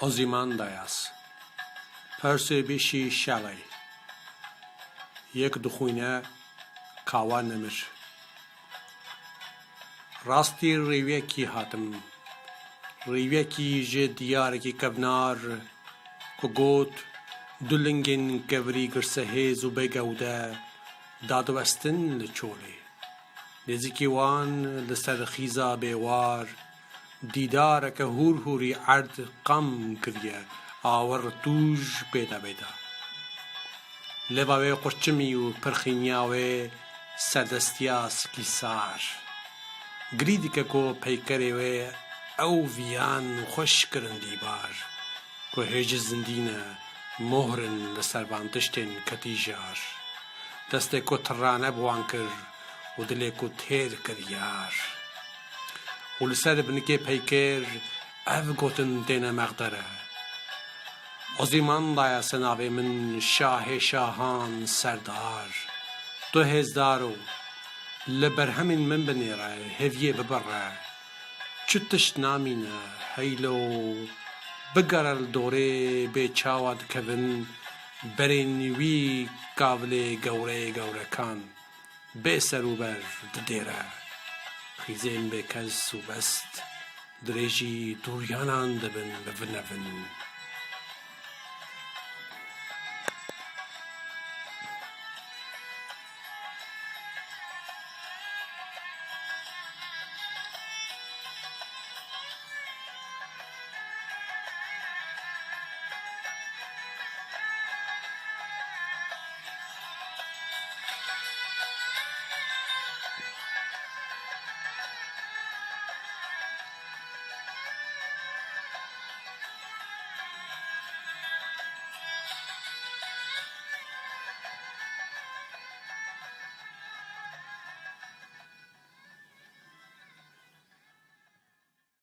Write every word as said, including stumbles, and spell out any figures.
Ozîmandayas, Percy Bysshe Shelley, Yek dixwîne, kawa nemir. Rastî rêwiyekî hatim. Rêwiyekî ji diyarekî kevnar ku got, du lingên kevirî girsehêz û bêgewde dadiwestin li çolê. Nêzîkî wan li ser xîza bêwar, dîdareke hûrhûrî erd qam kiriye, awir tûj pê de bêda. Lêva wê qurçimî û pirxîniya wê serdestiya sikîsar. Girî dike ku peykerê wê ew viyan xweş kirin dîbar, ku hêji zindî ne, mohr in li ser van tiştên ketî jar. Destê ku tirane bi wan kir û dilê ku têr kir yar. Û li ser binikê peyker ev gotin têne mexdere. Ozîmandayas e navê min, şahê şahan, serdar. Tu hêzdar û li berhemên min binêre, hêviyê bibire. Çi tişt namîne, heylo, bigere li dorê bê çawa dikevin, berên wî kavilê gewreyê gewrekan, bê ser û ber didêre. Xîzên bêkes û best, dirêjî dûriyanan dibin bi vinevin.